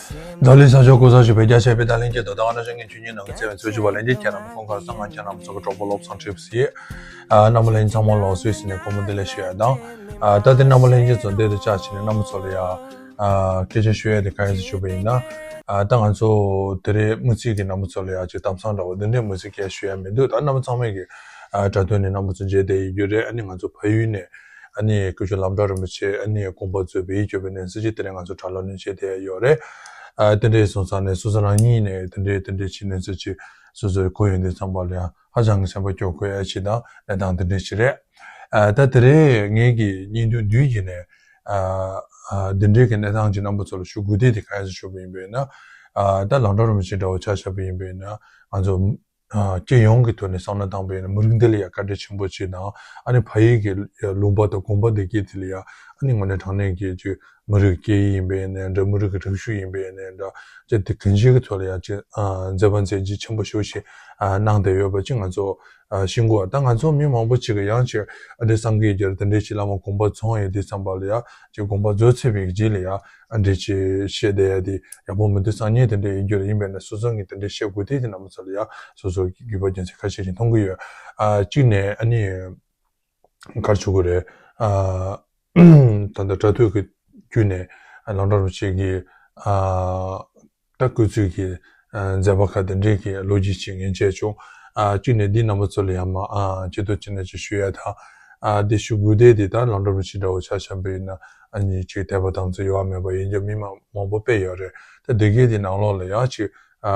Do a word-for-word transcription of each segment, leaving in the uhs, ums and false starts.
བདག་ལས་ས་ཕྱོགས་ཀུན་བཟང་ཞུ་བའི་རྒྱ་ཆེ་བའི་ད་ལན་གྱི་དོ་དང་ང་ན་ཞང་ངན་ཆུ་ཉིན་ནང་གི་བརྩེ་བའི་འཚོ་བཅུད་པ་ལན་གྱི་ཁྱེད་རྣམས་ཁོང་ཁར་སང་ང་ཁྱེད་རྣམས་ཚོ་གི་གྲོགས་པོ་བློ་བཟང་ཁྲིབ་སི། རྣམ་པ་ལྷན་རྒྱས་ཚང་མ་ལོག་སུད་སི་ནས་སྐུ་མོ་བདེ་ལེགས་ཞུ་ཡ་དང་། ད་དེ་རྣམ་པ་ལྷན་རྒྱས་ཚོ་འདི་དུ་བཅར་བྱས་ནས་རྣམ་པ་ཚོ་ལ་ཡ། སྐད་ཆ་ཞུ་ཡ་དེ་ག་ཡིན་ཟེར་ཞུ་བ་ཡིན་ན། ད་ང་ཚོ་དེ་རིང་དམིགས་བསལ་གྱི་རྣམ་པ་ཚོ་ལ་ཡ་ཅིག་གཏམ་བཟང་འདྲ་བོ་འདི་འདྲའི་དམིགས་བསལ་སྐད་ཞུ་ཡ་མི་འདུག་ད་རྣམ་པ་ཚང་མས་ཀྱི་དྲ་ཐོག་ནས་རྣམ་པ་ཚོ་མཇལ་བསྡད་ཡོད་རྒྱུ་རེད། ཨ་ནི་ང་ཚོ་ཕ་ཡུལ་ནས། ཨ་ནི་སྐུ་ཞབས་ལམ་གྲགས་རིན་པོ་ཆེ་ཨ་ནི་དགོངས་པ་རྫོགས་པའི་ཡིད་སྐྱོ་བའི་གནས་ཚུལ་ཅིག་དེ་རིང་ང་ཚོ་དྲ་ལམ་ནས་བཤད་བསྡད་ཡོད་རེད། ཨ་དེ་འདྲའི་སོང་ཙང་ནས་སོ་སོ་རང་ཉིད་ནས་དེ་འདྲའི་དེ་འདྲའི་ཅིག་གནས་ཚུལ་ཅིག་སོ་སོའི་གོ་ཡོང་དུས་ཙམ་པ་ལ་ཡང་ཧ་ཅང་གི་སེམས་པ་སྐྱོ་དགོས་ཡ་ཅིག་དང་གནས་སྟངས་དེ་འདྲའི་ཅིག་རེད། ཨ་ད་དེ་རིང་ངེད་ཀྱི་བརྙན་ཐུང་བསྡུས་ཀྱི་ནས་ཨ་ཨ་དེ་འདྲའི་གི་གནས་སྟངས་ཅིག་རྣམ་པ་ཚོ་ལ་ཞུ་དགོས་དེ་དེ་ག་ཡིན་ཟེར་ཞུ་བ་ཡིན་པས་ན། ཨ་ད་ལམ་གྲགས་རིན་པོ་ཆེ་འདྲ་བོ་ཆ་བཞག་པ་ཡིན་པས་ན་ང་ཚོ། སྤྱི་ཡོངས་ཀྱི་ཐོག་ནས་བསམ་བློ་བཏང་པ་ཡིན་ན་མི་རིགས་འདི་ལ་ཡང་བཀའ་དྲིན་ཆེན་པོ་ཅིག་དང་ཨ་ནི་ཕ་ཡུལ་གྱི་ལུང་པ་དང་དགོན་པ་འདི་གའི་དེ་ལ་ཡང་ཨ་ནི་དངོས་གནས་དྲང་གནས་ཀྱི་ཅིག་མི་རིགས་སྐད་ཡིག་ཡིན་པ་ཡིན་ནའི་འདྲ་མི་རིགས་ཀྱི་རིག་གཞུང་ཡིན་པ་ཡིན་ནའི་འདྲ་ཅིག་དེ་གང་ཅིའི་གི་ཐོག་ལ་ཡང་ཅིག་མཛད་པ་མཛད་རྗེས་ཆེན་པོ་ཞེ་པོ་ཞིག་གནང་བསྡད་ཡོད་པ་ཅིག་ང་ཚོ་ཤེས་དགོས། ད་ང་ཚོ་མི་མང་པོ་ཅིག་གིས་ཡང་ཅིག་ཨ་འདྲའི་སངས་རྒྱས་རྒྱལ་དེ་འདྲའི་ཅིག་བླ་མ་དགོངས་པ་རྫོགས་ཡོད་དུས་ཙམ་པ་ལ་ཡང་ཅིག་དགོངས་པ་རྫོགས་ཚར་བའི་རྗེས་ལ་ཡང་། ཨ་འདྲས་ཅིག་བཤད་བསྡད་ཡ་དེ་ཡག་པོ་མི་འདུག་བསམ་མཁན་དེ་འདྲས་ཡིན་རྒྱུ་རེད། ཡིན་པས་ན་སོ་སོ་གིས་དེ་འདྲས་བཤད་དགོས་དེ་དེ་རྣམ་པ་ཚོ་ལ་ཡ་སོ་སོ་གི་དགོས་པ་རྒྱུ་མཚན་ཁ་ཤས་ཤིག་མཐོང་གི་ཡོད། ཨ་གཅིག་ནས་ཨ་ནི་ག་རེ་ཞུ་དགོས་རེད། ཨ་ད་ལྟ་དྲ་ཐོག་གི་བརྒྱུད་ནས་ཨ་ལམ་གྲགས་རིན་པོ་ཆེ་གི་ཨ་ད་སྐུ་ཚེ་གི་ཨ་མཛད་པ་ཁག་དེ་འདྲས་ཀྱི་ལོ་རྒྱུས་ཅིག་ངས་མཇལ་བྱུང་། ཨ་གཅིག་ནས་འདི་རྣམ་པ་ཚོ་ལ་ཡ་མ་ཨ་ཆེད་དུ་བྱས་ནས་ཅིག་ཞུ་ཡ་དང་། ཨ་དེ་ཞུ་དགོས་དེ་དེ་ད་ལམ་གྲགས་རིན་པོ་ཆེ་འདྲ་བོ་ཆ་བཞག་པ་ཡིན་ན་ཨ་ནི་ཅིག་དད་པ་དམ་ཚིག་གཡོ་བ་མེད་པ་ཡིན་རྒྱུ་མི་མང་མང་པོ་དཔེ་ཡོད་རེད། ད་དེ་གའི་དེ་ནང་ལོགས་ལ་ཡང་ཅིག་ཨ་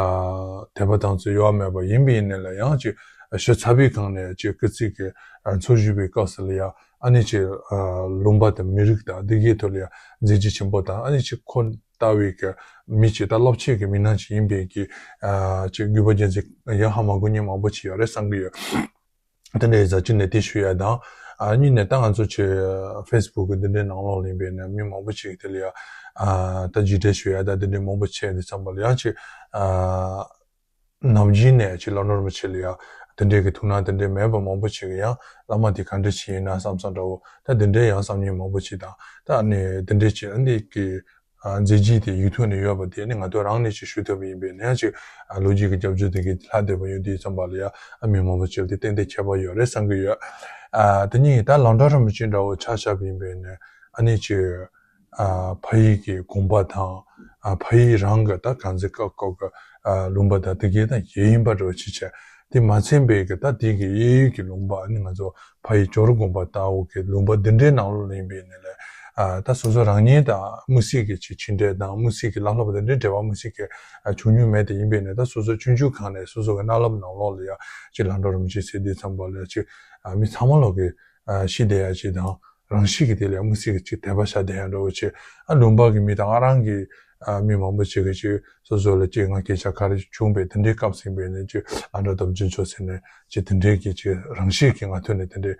དད་པ་དམ་ཚིག་གཡོ་བ་མེད་པ་ཡིན་པ་ཡིན་ནའི་ལ་ཡང་ཅིག་ཞུ་ཚར་བའི་སྒང་ནས་ཅིག་སྐུ་ཚེ་གི་ཨ་འཚོ་བཞུགས་པའི་སྐབས་སུ་ལ་ཡང་ཨ་ནི་ཅིག་ཨ་ལུང་པ་དང་མི་རིགས་དང་དེ་གའི་ཐོག་ལ་ཡང་མཛད་རྗེས་ཆེན་པོ་དང་ཨ་ནི་ཅིག་ཁོ་ལྟ་བུའི་གི་མི་ཅིག་ད་རླབས་ཆེན་གྱི་མི་སྣ་ཅིག་ཡིན་པའི་གི་ཨ་ཅིག་དགོས་པ་རྒྱུ་མཚན་ཡང་ཧ་མ་གོ་མཁན་མང་པོ་ཅིག་ཡོད་རེད་བསམ་གི་ཡོད། དེ་འདྲའི་ཡིན་ཙང་གཅིག་ནས་དེ་ཞུ་ཡ་དང་། ཨ་གཉིས་ནས་ད་ང་ཚོ་ཆེ་ཕེ་སི་བུག་གི་འདི་འདྲའི་ནང་ལོགས་ལ་ཡིན་པའི་ནས་མི་མང་པོ་ཅིག་དེ་ལ་ཡ་ཨ་ད་རྗེས་དྲན་ཞུ་ཡ་ད་དེ་འདྲའི་མང་པོ་བྱས་དུས་ཙམ་པ་ལ་ཡང་ཅིག་ཨ་ནམ་རྒྱུན་ནས་ཅིག་ལམ་གྲགས་རིན་པོ་ཆེ་ལ་ཡ་དེ་འདྲའི་གི་ཐུགས་སྣང་དེ་འདྲའི་མེད་པ་མང་པོ་ཅིག་གི་ཡང་བླ་མ་དེ་ག་འདྲ་ཞིག་ཡིན་ན་བསམ་བསམ་འདྲ་བོ་ད་དེ་འདྲའི་ཡང་བསམ་མཁན་མང་པོ་ཅིག་དང་ད་ནི་དེ་འདྲའི་ཅིག་ཨ་འདི་གི་ཨ་མཛད་རྗེས་དེ་ཡིག་ཐོག་ནས་ཡོད་པ་དེ་ནི་ང་ཚོ་རང་ནས་ཅིག་ཞུ་ཐུབ་པ་ཡིན་པས་ནས་ཅིག་ཨ་ལོ་རྒྱུས་ཀྱི་རྒྱབ་ལྗོངས་དེ་གའི་ལྷག་བསྡད་པ་ཡོད་དུས་ཙམ་པ་ལ་ཡ་ཨ་མི་མང་པོ་ཅིག་ལ་དེ་ཏན་ཏན་ཁྱད་པར་ཡོད་རེད་བསམ་གྱི་ཡོད། ཨ་དེ་ནས་ད་ལམ་གྲགས་རིན་པོ་ཆེ་འདྲ་བོ་ཆ་བཞག་པ་ཡིན་པས་ནས་ཨ་ནི་ཅིག་ཨ་ཕ་ཡུལ་གྱི་དགོན་པ་དང་ཨ་ཕ་ཡུལ་རང་གི་ད་གང་ཟེར་སྐབས་སྐབས་ཀྱི་ཨ་ལུང་པ་དང་དེ་གའི་ད་གཞན་ཡིན་པ་འདྲ་བོ་ཅིག་བྱས། དེ་མ་ཚད་པའི་གི་ད་དེ་གི་གཡས་གཡོན་གྱི་ལུང་པ་ཨ་ནི་ང་ཚོ་ཕ་ཡུལ་ཇོ་རུ་དགོན་པ་ལྟ་བུ་གི་ལུང་པ་འདི་འདྲའི་ནང་ལོགས་ལ་ཡིན་པའི་ནི་ལས་ཨ་ད་སོ་སོ་རང་ཉིད་དང་དམིགས་བསལ་གྱི་ཅིག་ཕྱི་འབྲེལ་དང་དམིགས་བསལ་གྱི་བླ་སློབ་དང་འདྲའི་འབྲེལ་བ་དམིགས་བསལ་གྱི་ཨ་བྱུང་མྱོང་མེད་དེ་ཡིན་པའི་ནི་ད་སོ་སོ་ཆུང་ཆུང་སྒང་ནས་སོ་སོ་གི་རྣ་ལམ་ནང་ལོགས་ལ་ཡ་ཅིག་ལམ་གྲགས་རིན་པོ་ཆེ་ཟེར་དུས་ཙམ་པ་ལ་ཅིག་ཨ་མི་ཚང་མ་ལོག་གི་ཨ་ཤེས་བསྡད་ཡ་ཅིག་དང་རང་བཞིན་གྱི་དེ་ལ་དམིགས་བསལ་གྱི་ཅིག་དད་པ་བྱ་བསྡད་ཡ་འདྲ་བོ་ཅིག་ཨ་ལུང་པ་གི་མི་དང་ང་རང་གི་ཨ་མི་མང་པོ་ཅིག་གིས་ཅིག་སོ་སོ་ལ་ཅིག་ང་སྐད་ཆ་ག་རེ་བྱུང་བས་དེ་འདྲའི་སྐབས་ཟིན་པས་ནས་ཅིག་ཨ་འདྲ་ལྟ་བུ་རྒྱུན་འཁྱོངས་ཟིན་ནས་ཅིག་དེ་འདྲའི་གི་ཅིག་རང་བཞིན་གྱི་ང་ཐོན་ནས་དེ་འདྲའི་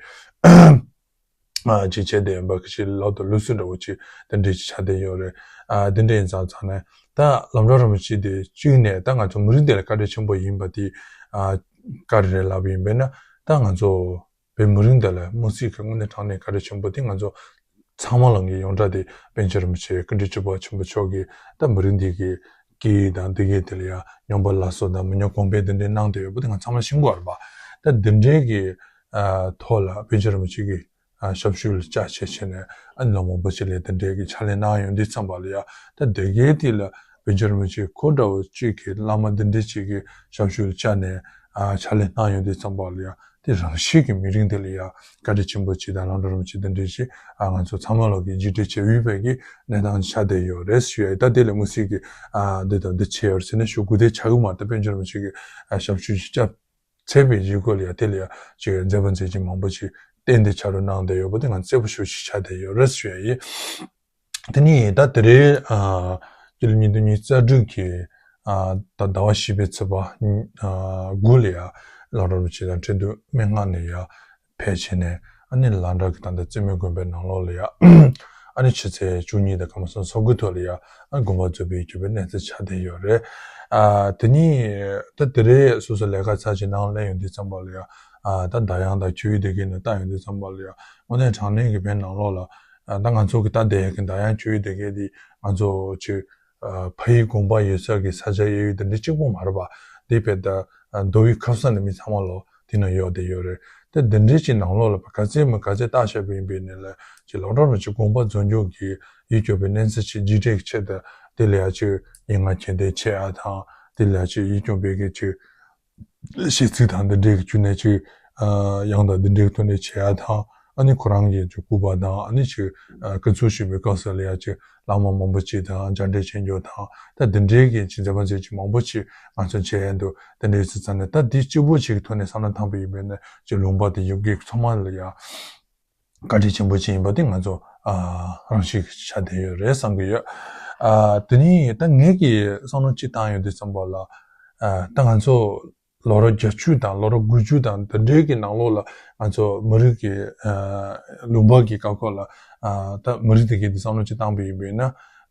ཨ་ཅིག་བྱས་བསྡད་ཡོད་པ་གི་ཅིག་ལག་ཏུ་ལུགས་སྲོལ་འདྲ་བོ་ཅིག་དེ་འདྲའི་ཅིག་ཆགས་བསྡད་ཡོད་རེད། ཨ་དེ་འདྲ་ཡིན་ཙང་ཙང་ནས་ད་ལམ་གྲགས་རིན་པོ་ཆེ་དེ་གཅིག་ནས་ད་ང་ཚོ་མི་རིགས་དེ་ལ་བཀའ་དྲིན་ཆེན་པོ་ཡིན་པ་དེ་ཨ་བཀའ་དྲིན་རེད་ལབ་པ་ཡིན་པས་ན་ད་ང་ཚོ་བོད་མི་རིགས་འདི་ལ་དམིགས་བསལ་གྱི་དངོས་གནས་དྲང་གནས་བཀའ་དྲིན་ཆེན་པོ་དེ་ང་ཚོ་ཚང་མ་ལ་ངས་ཡོངས་གྲགས་དེ་པཎ་ཆེན་རིན་པོ་ཆེ་ཀུན་འདུས་སྤྱི་པ་ཆེན་པོ་མཆོག་གིས་ད་མི་རིགས་འདི་གི་སྐད་ཡིག་དང་འདི་གའི་དེ་ལ་ཡང་སྨྱོན་པ་སླར་གསོ་དང་མི་ཉམས་གོང་འཕེལ་དེ་འདྲའི་གནང་བསྡད་ཡོད་པ་དེ་ང་ཚང་མ་ཤེས་དགོས་རེད་པ། ད་འདི་འདྲའི་གི་ཨ་ཐོག་ལ་པཎ་ཆེན་རིན་པོ་ཆེ་གི་ཨ་ཞབས་ཞུ་ལ་བཅར་བྱས་བྱས་ནས་ཨ་ནི་ལོ་མང་པོ་ཅིག་ལ་དེ་འདྲའི་གི་ཕྱག་ལས་གནང་ཡོང་དུས་ཙམ་པ་ལ་ཡང་ད་འདི་གའི་དེ་ལ་པཎ་ཆེན་རིན་པོ་ཆེ་ཁོ་འདྲ་བོ་གཅིག་གི་བླ་མ་འདི་འདྲའི་གཅིག་གི་ཞབས་ཞུ་ལ་བཅར་ནས་ཨ་ཕྱག་ལས་གནང་ཡོང་དུས་ཙམ་པ་ལ་ཡང་དེ་རང་བཞིན་གྱི་མི་རིགས་འདི་ལ་ཡང་བཀའ་དྲིན་ཆེན་པོ་ཅིག་དང་ལམ་གྲགས་རིན་པོ་ཆེ་འདི་འདྲའི་ཅིག་ཨ་ང་ཚོ་ཚང་མ་ལོག་གི་རྗེས་དྲན་བྱེད་འོས་པའི་གི་གནས་སྟངས་ཆགས་བསྡད་ཡོད་རེད་ཞུ་ཡ་ཡིན། ད་དེ་ལས་དམིགས་བསལ་གྱི་ཨ་འདི་དང་འདི་བྱས་ཡོད་རེད་ཟེར་ནས་ཞུ་དགོས་དེ་ཆགས་ཀྱི་མ་རེད། ད་པཎ་ཆེན་རིན་པོ་ཆེ་གི་ཨ་ཞབས་ཞུ་ཞིག་བཅར་ཚར་བའི་རྗེས་སྐོར་ལ་ཡང་དེ་ལ་ཡང་ཅིག་མཛད་པ་མཛད་རྗེས་མང་པོ་ཅིག་གཏན་དེ་ཆ་རུ་གནང་བསྡད་ཡོད་པ་དེ་ང་གསལ་པོ་ཞེ་པོ་ཅིག་ཆགས་བསྡད་ཡོད་རེད་ཞུ་ཡ་ཡིན། དེ་ནས་ད་དེ་རིང་ཨ་སྤྱི་ལོ་ཉིས་སྟོང་ཉི་ཤུ་རྩ་དྲུག་གི་ཨ་ད་ཟླ་བ་བཞི་པའི་ཚེས་པ་ཨ་དགུ་ལ་ཡང་ལམ་གྲགས་རིན་པོ་ཆེ་དང་ཁྲི་འདུ་སྨན་ཁང་ནས་ཡང་ཕེབས་བྱས་ནས་ཨ་ནི་ལམ་གྲགས་ཀྱི་ད་ལྟ་བཙུན་མའི་དགོན་པའི་ནང་ལོགས་ལ་ཡང་ཨ་ནི་ཆུ་ཚོད་བཅུ་གཉིས་དང་སྐར་མ་སུམ་ཅུ་སོ་དགུ་ཐོག་ལ་ཡང་ཨ་དགོངས་པ་རྫོགས་པའི་གྱུར་པའི་གནས་ཚུལ་ཆགས་བསྡད་ཡོད་རེད། ཨ་དེ་ནས་ད་དེ་རིང་སོ་སོ་ལས་ཀ་ཚར་བྱས་ནང་སླེབས་ཡོང་དུས་ཙམ་པ་ལ་ཡང་ཨ་ད་ཟླ་དབྱངས་དང་ཆོས་ཡིག་དེ་གའི་ནང་ལྟ་ཡོང་དུས་ཙམ་པ་ལ་ཡང་དངོས་གནས་དྲང་གནས་ཀྱི་བོད་ནང་ལོགས་ལ་ཨ་ད་ང་ཚོ་གི་ལྟ་བསྡད་ཡག་གི་ཟླ་དབྱངས་ཆོས་ཡིག་དེ་གའི་དེ་ང་ཚོ་ཅིག་ ཕ་ཡི་དགོན་པ་ཡོད་ས་གི་ས་ཆ་གཡས་གཡོན་དེ་འདྲ་གཅིག་པོ་མ་རེད་པ། དེ་བས་ད་མདོ་དབུས་ཁམས་གསུམ་ནས་མི་ཚང་མ་ལོ་དེ་ན་ཡོད་དེ་ཡོད་རེད། དེ་འདི་འདྲའི་ཅིག་ནང་ལོགས་ལ་ག་ཚད་མི་ག་ཚད་བརྟག་བྱས་པ་ཡིན་པའི་ནི་ལ་ཅིག་ལོ་རབས་རིང་ཅིག་དགོན་པ་རྫོགས་མྱོང་གི་ཡིད་སྐྱོ་བའི་གནས་ཚུལ་ཅིག་ལྗིད་ཏིག་ཆེད་དུ་དེ་ལ་ཡ་ཅིག་ཡིན་ང་ཁྱེད་དེ་ཆེ་ཨ་དང་དེ་ལ་ཡ་ཅིག་ཡིད་སྐྱོ་བའི་གི་ཅིག་གཞས་ཚིག་དང་འདི་འདྲའི་གི་བརྒྱུད་ནས་ཅིག་ཨ་དབྱངས་དང་འདི་འདྲའི་གི་ཐོག་ནས་བྱེད་ཡ་དང་ཨ་ནི་ཁོ་རང་གི་ཅིག་སྐུ་པར་དང་ཨ་ནི་ཅིག་ཨ་སྐུ་འཚོ་བཞུགས་པའི་སྐབས་སུ་ལ་ཡ་ཅིག་བླ་མ་མང་པོ་ཅིག་དང་མཇལ་འཕྲད་བྱེད་རྒྱུ་དང་ད་འདི་འདྲའི་གི་ཅིག་མཛད་པ་མཛད་ཅིག་མང་པོ་ཅིག་ང་ཚོ་མཇལ་ཡ་འདུག་དེ་འདྲའི་ཚིག་ཙམ་ནས་ད་འདི་གཅིག་པོ་ཅིག་གི་ཐོག་ནས་བསམ་བློ་བཏང་པ་ཡིན་པས་ན་ཅིག་ལུང་པ་དེ་ཡོད་དགུ་ཚང་མ་ལ་ཡ། བཀའ་དྲིན་ཆེན་པོ་ཅིག་ཡིན་པ་དེ་ང་ཚོ་ཨ་རང་ཤུགས་ཆགས་བསྡད་ཡོད་རེད་བསམ་གྱི་ཡོད། ཨ་དེ་ནས་ད་ངེད་ཀྱིས་བསམ་བློ་ཅིག་བཏང་ཡོད་དུས་ཙམ་པ་ལ་ཨ་ད་ང་ཚོ་ལོ་རབས་བརྒྱད་ཅུ་དང་ལོ་རབས་དགུ་བཅུ་དང་འདི་འདྲའི་གི་ནང་ལོགས་ལ་ང་ཚོ་མི་རིགས་ཀྱི་ཨ་ལུང་པ་གི་བཀའ་བཀོད་ལ་ཨ་ད་མི་རིགས་དེ་གའི་དེ་བསམ་བློ་ཅིག་བཏང་པ་ཡིན་པས་ན་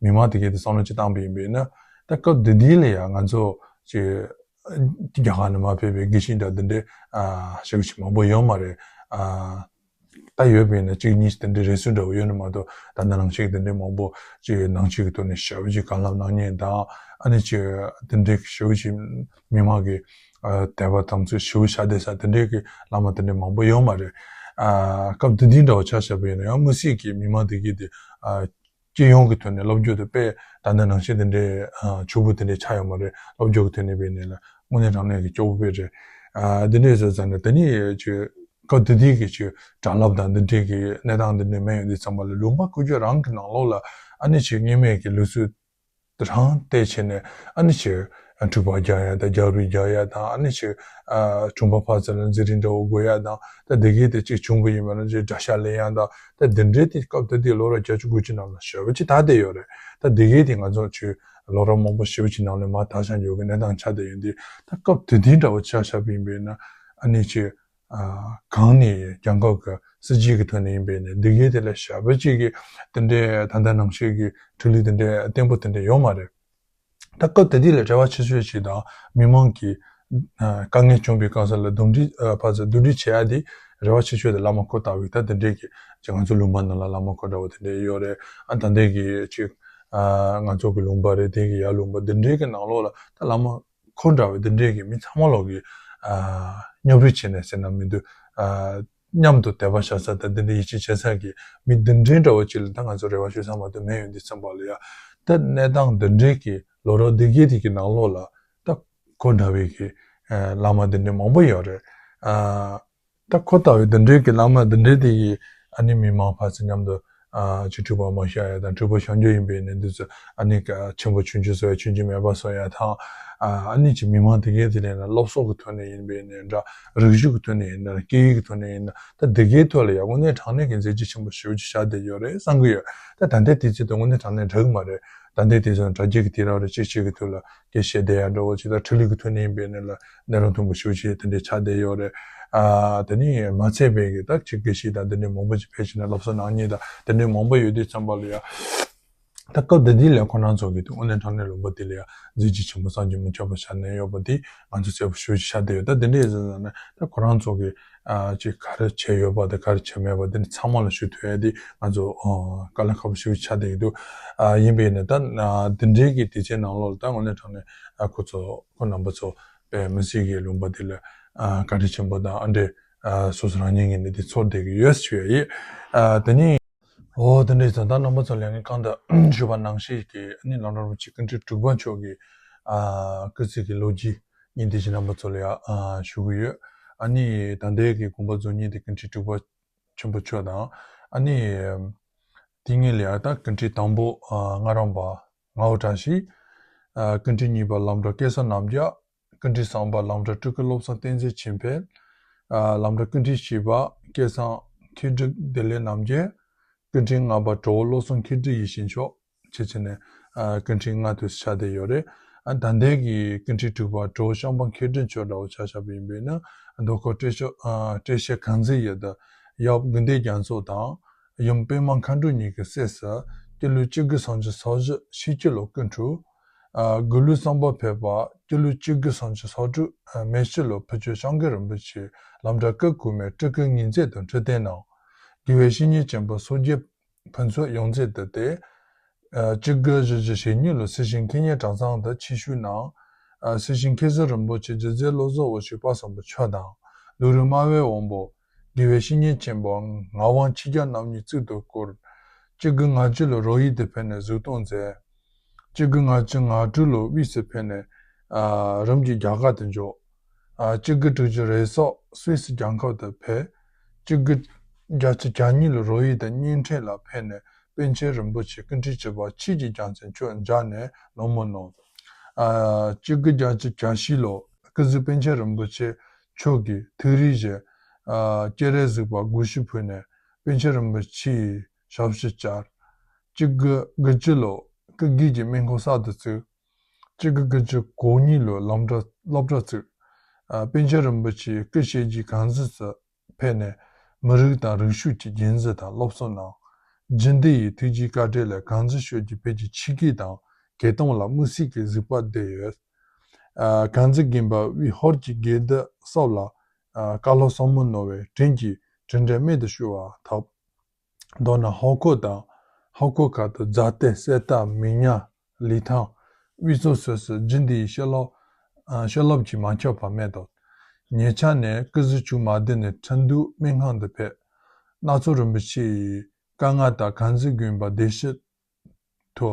མི་མང་དེ་གའི་དེ་བསམ་བློ་ཅིག་བཏང་པ་ཡིན་པས་ན་ད་སྐབས་དེ་དུས་ལ་ཡང་ང་ཚོ་ཅིག་རྒྱ་གར་ནས་མར་ཕེབས་པའི་དགེ་བཤེས་འདྲ་འདི་འདྲའི་ཨ་ཞེ་པོ་ཅིག་མང་པོ་ཡོད་མ་རེད། ཨ་ད་ཡོད་པས་ན་གཅིག་གཉིས་ཤིག་དེ་འདྲའི་རེ་ཟུང་འདྲ་བོ་ཡོད་ནི་མ་གཏོགས་ད་ལྟ་ནང་བཞིན་དེ་འདྲའི་མང་པོ་ཅིག་ནང་ཆོས་ཀྱི་ཐོག་ནས་ཞེ་པོ་ཅིག་གང་ལབ་གནང་མཁན་དང་ཨ་ནི་ཅིག་དེ་འདྲའི་ཞེ་པོ་ཅིག་མི་མང་གི་ཨ་དད་པ་དམ་ཚིག་ཞེ་པོ་བྱ་བསྡད་ས་དེ་འདྲའི་གི་བླ་མ་དེ་འདྲའི་མང་པོ་ཡོད་མ་རེད། ཨ་སྐབས་དེ་དུས་འདྲ་བོ་ཆ་བཞག་པ་ཡིན་ན་ཡང་དམིགས་བསལ་གྱི་མི་མང་དེ་གི་དེ་ཨ་སྤྱི་ཡོངས་ཀྱི་ཐོག་ནས་སློབ་སྦྱོང་དེ་དཔེ་ད་ལྟ་ནང་བཞིན་དེ་འདྲའི་ཨ་ཕྱུག་པོ་དེ་འདྲའི་ཆགས་ཡོད་མ་རེད། སློབ་སྦྱོང་གི་ཐོག་ནས་བས་ནས་ལ་དངོས་གནས་དྲང་གནས་ཀྱི་སྐྱོ་པོ་དཔེ་རེད། ཨ་དེ་འདྲའི་ཟེར་ཙང་ནས་དེ་ནས་ཅིག་སྐབས་དེ་དུས་ཀྱི་ཅིག་སྒྲ་རླབས་དང་འདི་འདྲའི་གི་གནས་སྟངས་འདི་འདྲའི་མེད་ཡོང་དུས་ཙམ་པ་ལ་ལུང་པ་ཁུག་ཀྱོག་རང་གི་ནང་ལོགས་ལ་ཨ་ནི་ཅིག་སྔོན་མའི་གི་ལུགས་སྲོལ་རང་བལྟས་བྱས་ནས་ཨ་ནི་ཅིག་འཁྲུག་པ་རྒྱག་ཡ་དང་རྒྱག་རུས་རྒྱག་ཡ་དང་ཨ་ནི་ཅིག་ཨ་གྲོང་པ་ཕར་ཚུར་ལ་འཛིང་རིམ་འདྲ་བོ་དགོས་ཡ་དང་ད་དེ་གའི་དེ་གཅིག་བྱུང་བ་ཡིན་པ་ན་ཅིག་དགྲ་ཤ་ལེན་ཡ་དང་ད་དེ་འདྲའི་དེ་སྐབས་དེ་དུས་ལོ་རབས་བརྒྱད་ཅུ་དགུ་བཅུ་ནང་ལ་ཞེ་པོ་ཅིག་དར་བསྡད་ཡོད་རེད། ད་དེ་གའི་དེ་ང་ཚོ་ཅིག་ལོ་རབས་མང་པོ་ཞེ་པོ་ཅིག་ནང་ལ་མར་དར་ཤག་འགྱོ་གི་གནས་སྟངས་ཆགས་བསྡད་ཡོད་དུས་ད་སྐབས་དེ་དུས་འདྲ་བོ་ཆ་བཞག་པ་ཡིན་པས་ན་ཨ་ནི་ཅིག་ཨ་གང་ནས་རྒྱལ་ཁབ་ཀྱི་སྲིད་ཇུས་ཀྱི་ཐོག་ནས་ཡིན་པས་ནས་འདི་གའི་དེ་ལ་ཞེ་པོ་ཅིག་གི་དེ་འདྲའི་ད་ལྟ་ནང་བཞིན་གྱི་འཕྲུལ་ལས་དེ་འདྲའི་བརྟན་པོ་དེ་འདྲ་ཡོད་མ་རེད། ད་སྐབས་དེ་དུས་ལ་རེ་བ་ཆེ་ཤོས་ཤིག་དང་མི་མང་གི་ཨ་དཀའ་ངལ་བྱུང་བའི་སྐབས་སུ་ལ་འདུམ་འགྲིག་ཨ་ཕར་ཚུར་འདུམ་འགྲིག་བྱེད་ཡ་དེ་རེ་བ་ཆེ་ཤོས་དེ་བླ་མ་ཁོ་ལྟ་བུའི་ད་དེ་འདྲའི་གི་ཅིག་ང་ཚོ་ལུང་པ་ནང་ལ་བླ་མ་ཁོ་འདྲ་བོ་དེ་འདྲའི་ཡོད་རེད། ཨ་ད་ལྟའི་གི་ཅིག་ཨ་ང་ཚོ་གི་ལུང་པ་རེད་དེ་གི་ཡ་ལུང་པ་དེ་འདྲའི་གི་ནང་ལོགས་ལ་ད་བླ་མ་ཁོ་འདྲ་བའི་འདི་འདྲའི་གི་མི་ཚང་མ་ལོག་གི་ཨ་མཉམ་རུབ་བྱས་ནས་ཟེར་ན་མི་འདུག་ཨ་མཉམ་དུ་དད་པ་བྱ་ས་དང་འདི་འདྲའི་ཡིད་ཆེས་བྱེད་ས་གི་མི་འདི་འདྲའི་འདྲ་བོ་ཅིག་ལ་ད་ང་ཚོ་རེ་བ་ཞུ་ས་མ་གཏོགས་མེད་ཡོང་དུས་ཙམ་པ་ལ་ཡ་ད་གནས་སྟངས་འདི་འདྲའི་གི་ལོ་རབས་འདི་གའི་དེ་གི་ནང་ལོགས་ལ་ད་ཁོ་འདྲ་བའི་གི་ཨ་བླ་མ་འདི་འདྲའི་མང་པོ་ཡོད་རེད། ཨ་ད་ཁོ་ལྟ་བུའི་འདི་འདྲའི་གི་བླ་མ་འདི་འདྲའི་དེ་གི་ཨ་ནི་མི་མང་ཕར་ཚུར་མཉམ་དུ་ཨ་ཅིག་འཁྲུག་པ་མ་བཤད་ཡ་དང་འཁྲུག་པ་བཤད་རྒྱུ་ཡིན་པས་ནས་འདི་ཚོ་ཨ་ནི་ཆེན་པོ་ཆུང་ཆུང་བཟོ་ཡ་ཆུང་ཆུང་མེད་པ་བཟོ་ཡ་དང་ཨ་ཨ་ནི་ཅིག་མི་མང་དེ་གའི་དེ་ལས་ན་སློབ་གསོ་གི་ཐོག་ནས་ཡིན་པས་ནས་འདྲ་རིག་གཞུང་གི་ཐོག་ནས་ཡིན་ན་སྐད་ཡིག་གི་ཐོག་ནས་ཡིན་ན་ད་དེ་གའི་ཐོག་ལ་ཡ་དངོས་གནས་དྲང་གནས་ཀྱི་མཛད་རྗེས་ཆེན་པོ་ཞེ་པོ་ཅིག་བཞག་བསྡད་ཡོད་རེད་བསམ་གྱི་ཡོད། ད་ད་ལྟའི་དུས་ཚོད་དུ་དངོས་གནས་དྲང་གནས་འགྲིག་གི་མ་རེད། ད་ལྟའི་དུས་ཚོད་དྲ་རྒྱའི་གི་དུས་རབས་རེད། གཅིག་གཅིག་གི་ཐོག་ལ་སྐད་བཤད་བསྡད་ཡ་འདྲ་བོ་ཅིག་དང་འཕྲུལ་ལས་ཀྱི་ཐོག་ནས་ཡིན་པས་ནས་ལ་གནད་དོན་མཐོན་པོ་ཞེ་པོ་ཅིག་དེ་འདྲའི་ཆགས་བསྡད་ཡོད་རེད། ཨ་དེ་ནས་མ་ཚད་པའི་གི་ད་ཅིག་དགེ་བཤེས་དང་དེ་འདྲའི་མང་པོ་ཅིག་ཕལ་ཆེར་ནས་སློབ་གསོ་གནང་མཁན་དང་དེ་འདྲའི་མང་པོ་ཡོད་དུས་ཙམ་པ་ལ་ཡ། ད་སྐབས་དེ་དུས་ལ་ཁོ་རང་ཚོ་གི་དེ་དངོས་གནས་དྲང་གནས་ལུང་པ་དེ་ལ་ཡ་མཛད་རྗེས་ཆེན་པོ་བསམ་གྱིས་མི་ཁྱབ་པ་བཞག་གནང་ཡོད་པ་དེ་ང་ཚོ་གསལ་པོ་ཞེ་པོ་ཅིག་ཆགས་བསྡད་ཡོད། ད་དེ་འདྲའི་ཟེར་ན་ད་ཁོ་རང་ཚོ་གི་ཨ་ཅིག་ག་རེ་བྱས་ཡོད་པ་དང་ག་རེ་བྱས་མེད་པ་དེ་ནི་ཚང་མ་ལ་ཞུ་ཐུབ་ཡ་དེ་ང་ཚོ་ཨ་དཀའ་ལས་ཁག་པོ་ཞེ་པོ་ཆགས་བསྡད་ཀྱི་འདུག་ཨ་ཡིན་པས་ནས་ད་ཨ་དེ་འདྲའི་གི་དུས་ཆེན་ནང་ལོགས་ལ་ད་དངོས་གནས་དྲང་གནས་ཨ་ཁོ་ཚོ་ཁོ་རྣམ་པ་ཚོ་དཔེ་མི་སྲིད་ཀྱི་ལུང་པ་དེ་ལ་ཨ་བཀའ་དྲིན་ཆེན་པོ་དང་ཨ་འདྲེ་ཨ་སོ་སོ་རང་ཉིད་ཀྱི་ནི་དེ་ཚོར་བསྡད་ཀྱི་ཡོད་ཞུ་ཡ་ཡིན། ཨ་དེ་ནི་འོ་དེ་འདྲའི་ཚོ་ད་རྣམ་པ་ཚོ་ལ་ངས་གང་དུ་ཞུས་པ་ནང་བཞིན་གྱི་ཨ་ནི་ལམ་རིམ་གྱི་ཀུན་ཁྲིག་དྲུག་པ་མཆོག་གི་ཨ་སྐུ་ཚེ་གི་ལོ་རྒྱུས་ཉིན་དེ་བཞིན་རྣམ་པ་ཚོ་ལ་ཡ་ཨ་ཞུ་གི་ཡོད། ཨ་ནི་ད་ལྟའི་གི་དགོངས་པ་རྫོགས་ཉིན་དེ་ཀུན་ཁྲིག་དྲུག་པ་ཆེན་པོ་མཆོག་དང་ཨ་ནི་དེ་ཉིན་ལ་ཡ་ད་ཀུན་ཁྲིག་དང་པོ་ཨ་ང་རམ་པ་ངའོ་བཀྲ་ཤིས། ཨ་ཀུན་ཁྲིག་གཉིས་པ་ལམ་གྲྭ་སྐལ་བཟང་རྣམ་རྒྱལ། ཀུན་ཁྲིག་གསུམ་པ་ལམ་གྲྭ་སྤྲུལ་སྐུ་བློ་བཟང་བསྟན་འཛིན་ཆོས་འཕེལ། ཨ་ལམ་གྲྭ་ཀུན་ཁྲིག་བཞི་པ་སྐལ་བཟང་མཁས་གྲུབ་བདེ་ལེགས་རྣམ་རྒྱལ། ཀུན་ཁྲིག་ལྔ་པ་གྲོགས་བློ་བཟང་མཁས་གྲུབ་ཡིད་བཞིན་མཆོག་བཅས་བྱས་ནས་ཨ་ཀུན་ཁྲིག་ལྔ་དུ་ཆགས་བསྡད་ཡོད་རེད། ཨ་ད་ལྟའི་གི་ཀུན་ཁྲིག་དྲུག་པ་གྲོགས་ཤམ་པ་མཁས་གྲུབ་མཆོག་འདྲ་བོ་ཆ་བཞག་པ་ཡིན་པས་ན་རྡོ་ཁོ་བཀྲ་ཤིས་ཨ་བཀྲ་ཤིས་གང་ཚེ་ཡི་དང་ཡབ་དགེ་འདུན་རྒྱ་མཚོ་དང་། ཡུམ་པདྨ་མཁའ་འགྲོ་གཉིས་ཀྱི་སྲས་སུ་སྤྱི་ལོ་གཅིག་དགུ་སུམ་ཅུ་སོ་བཞི་ཤེས་ཀྱི་ལོ་སྐུ་འཁྲུངས། ཨ་དགུ་ལོ་གསུམ་པ་ཕེབས་པ་སྤྱི་ལོ་གཅིག་དགུ་སུམ་ཅུ་སོ་དྲུག་ཨ་མེ་ཤི་ལོ་ཕུར་ཁྱོད་ཤང་ཀུན་རིན་པོ་ཆེ་ལམ་གྲྭ་སྐུ་གོང་མའི་སྤྲུལ་སྐུ་ཉིས་མཛད་དུ་འཁྲུལ་བསྟན་གནང་། དགེ་བའི་བཤེས་གཉེན་ཆེན་པོ་སོག་རྒྱལ་ཕུན་ཚོགས་ཡོངས་མཛད་དུ་གཏད། ཨ་གཅིག་དགུ་བཞི་བཅུ་ཞེ་གཉིས་ལོར་སྲིད་ཞིའི་མཁས་སྙན་གྲྭ་ཚང་དུ་ཆོས་ཞུགས་གནང་། ཨ་སྲིད་ཞིའི་མཁས་ཟུར་རིན་པོ་ཆེ་རྗེ་བཙུན་བློ་བཟང་དབང་ཕྱུག་དཔལ་བཟང་པོ་མཆོག་དང་། ལུང་རིགས་སྨྲ་བའི་དབང་པོ་དགེ་བའི་བཤེས་གཉེན་ཆེན་པོ་ངག་དབང་ཆོས་རྒྱལ་རྣམ་གཉིས་གཙུག་ཏུ་བཀུར། གཅིག་དགུ་ལྔ་བཅུ་ལོར་རོ་ཡིག་ཏུ་ཕེབས་ནས་གཟིགས་རྟོག་མཛད། གཅིག་དགུ་ལྔ་བཅུ་ང་དྲུག་ལོར་དབུས་སུ་ཕེབས་ནས་ཨ་རིམ་གྱིས་རྒྱ་གར་དུ་འབྱོར། ཨ་གཅིག་དགུ་དྲུག་ཅུ་རེ་སོགས་སུད་སི་རྒྱལ་ཁབ་ཏུ་ཕེབས། གཅིག་དགུ་བརྒྱད་ཅུ་གྱ་གཉིས་ལོར་རོ་ཡིག་དང་བརྙན་འཕྲིན་ལ་ཕེབས་ནས་པཎ་ཆེན་རིན་པོ་ཆེ་སྐུ་ཕྲེང་བཅུ་པ་ཆོས་ཀྱི་རྒྱལ་མཚན་མཆོག་མཇལ་ནས་ལད་མོ་གནང་། ཨ་གཅིག་དགུ་བརྒྱད་ཅུ་གྱ་བཞི་ལོར་སྐུ་གཟུགས་པཎ་ཆེན་རིན་པོ་ཆེ་མཆོག་གི་ཐུགས་རིག་བཞིན་ཨ་སྤྱན་རས་གཟིགས་པ་སྒོར་གཞས་ཕུལ་ནས་པཎ་ཆེན་རིན་པོ་ཆེའི་ཞབས་ཕྱི་བཅར། གཅིག་དགུ་དགུ་བཅུ་ལོར་སྐུ་སྒེར་གྱི་སྨན་ཁང་གསར་དུ་བཙུགས། གཅིག་དགུ་དགུ་བཅུ་གོ་གཉིས་ལོར་སློབ་གྲྭ་སློབ་གྲྭ་བཙུགས། ཨ་པཎ་ཆེན་རིན་པོ་ཆེ་སྐུ་གཤེགས་རྗེས་དཀར་མཛེས་སུ་ཕེབས་ནས་མི་རིགས་དང་རིག་གཞུང་གི་རྒྱུན་འཛིན་དང་སློབ་གསོ་གནང་། རྒྱུན་ལྡན་ཡི་ཐུགས་རྗེའི་བཀའ་དྲིན་ལས་དཀར་མཛེས་ཤོད་ཀྱི་བོད་ཀྱི་ཆོས་སྐད་དང་གོས་ཐུང་ལ་དམིགས་བསལ་གྱི་གཟིགས་པ་བསྡད་ཡོད། ཨ་དཀར་མཛེས་དགོན་པ་དབུས་ཧོར་གྱི་དགེ་འདུན་སོགས་ལ་ཨ་བཀའ་སློབ་ཟབ་མོ་གནང་བས་དྲིན་གྱིས་དྲིན་དྲན་རྨད་དུ་བྱུང་བ་ཐོབ། མདོར་ན་ཧོར་ཁོག་དང་ཧོར་ཁོག་ཁག་ཏུ་རྫ་སྟོད་གསེར་རྟ་མི་ཉག་ལི་ཐང་དབུས་གཙང་སོགས་སུ་རྒྱུན་ལྡན་ཡི་བཤད་སློབ་ཨ་བཤད་སློབ་ཀྱིས་མ་ཁྱབ་པ་མེད་དོ། ཉེ་ཆར་ནས་སྐུ་གཟུགས་ཅུང་མ་བདེ་ནས་ཁྲིན་ཏུའུ་སྨན་ཁང་དུ་ཕེབས། སྣ་ཚོགས་རིན་པོ་ཆེ་ཡི་བཀའ་མངགས་དང་དཀར་མཛེས་དགོན་པ་བདེ་སྐྱིད་དུ་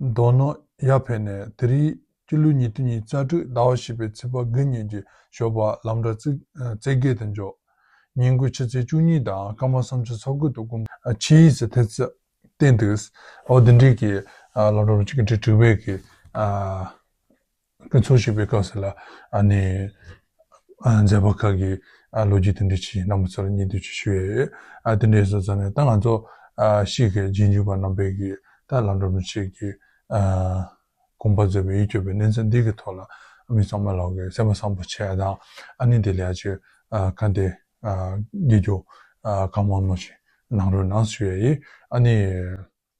རྡོ་སྣུམ་ཡར་ཕེབས་ནས་དེ་རིང་སྤྱི་ལོ་ཉིས་སྟོང་ཉི་ཤུ་རྩ་དྲུག་ཟླ་བ་བཞི་པའི་ཚེས་པ་དགུ་ཉིན་གྱི་ཞོགས་པ་ལམ་འགྲོ་རྩེ་རྩེ་དགོན་དུ་འབྱོར། ཉིན་གུང་ཆུ་ཚོད་བཅུ་གཉིས་དང་སྐར་མ་སུམ་ཅུ་སོ་དགུ་དུ་དགོངས་ཆེ་ཡིས་སུ་ཐེབས་རྩིས་བསྟན་འདུག། འོ་འདི་འདྲའི་གི་ཨ་སློབ་གྲྭ་རུ་གཅིག་གི་འབྲེལ་དྲུག་པའི་གི་ཨ་སྐུ་འཚོ་བཞུགས་པའི་སྐབས་སུ་ལ་ཨ་ནི་ཨ་མཛད་པ་ཁག་གི་ཨ་ལོ་རྒྱུས་དེ་འདྲ་ཅིག་རྣམ་པ་ཚོ་ལ་སྙན་སྒྲོན་ཅིག་ཞུ་ཡས་ཡོད། ཨ་དེ་འདྲའི་བཟོ་ཙང་ནས་ད་ང་ཚོ་ཨ་ཤིག་གི་རྗེས་འཇུག་པ་རྣམ་པས་གི་ད་ལམ་འགྲོ་མི་ཆེད་ཀྱི་ཨ་དགོངས་པ་མཛད་པའི་ཡིད་སྐྱོ་བའི་གནས་ཚུལ་འདི་གི་ཐོག་ལ་མི་ཚང་མ་ལོག་གི་སེམས་པ་བཟང་པོ་བྱས་དང་ཨ་ནི་དེ་ལས་ཨ་ཅིག་ཨ་ག་འདི་ཨ་དགེ་སྐྱོ་ཨ་གང་མང་མང་ཞིག་གནང་རོགས་གནང་ཞུ་ཡས་ཡིན། ཨ་ནི།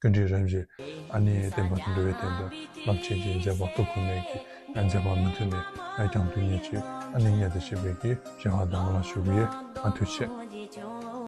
ཀུན་འདྲིས་རིམ་བཞིན་ཨ་ནི་བསྟན་པ་དུད་འགྲོ་བའི་དོན་དུ་རླབས་ཆེན་གྱི་མཛད་པ་སྟོབས་ཁོ་ནས་ཀྱི་མཛད་པ་མུ་མཐུད་ནས་རྒྱང་མཐུད་ཉེར་གཅིག་ཨ་ནི་ཉེར་བཞི་བྱེད་པའི་གི་བྱ་བ་དང་ལ་ཞུ་གི་ཡོད། ཨ་ཐུགས་རྗེ་ཆེ།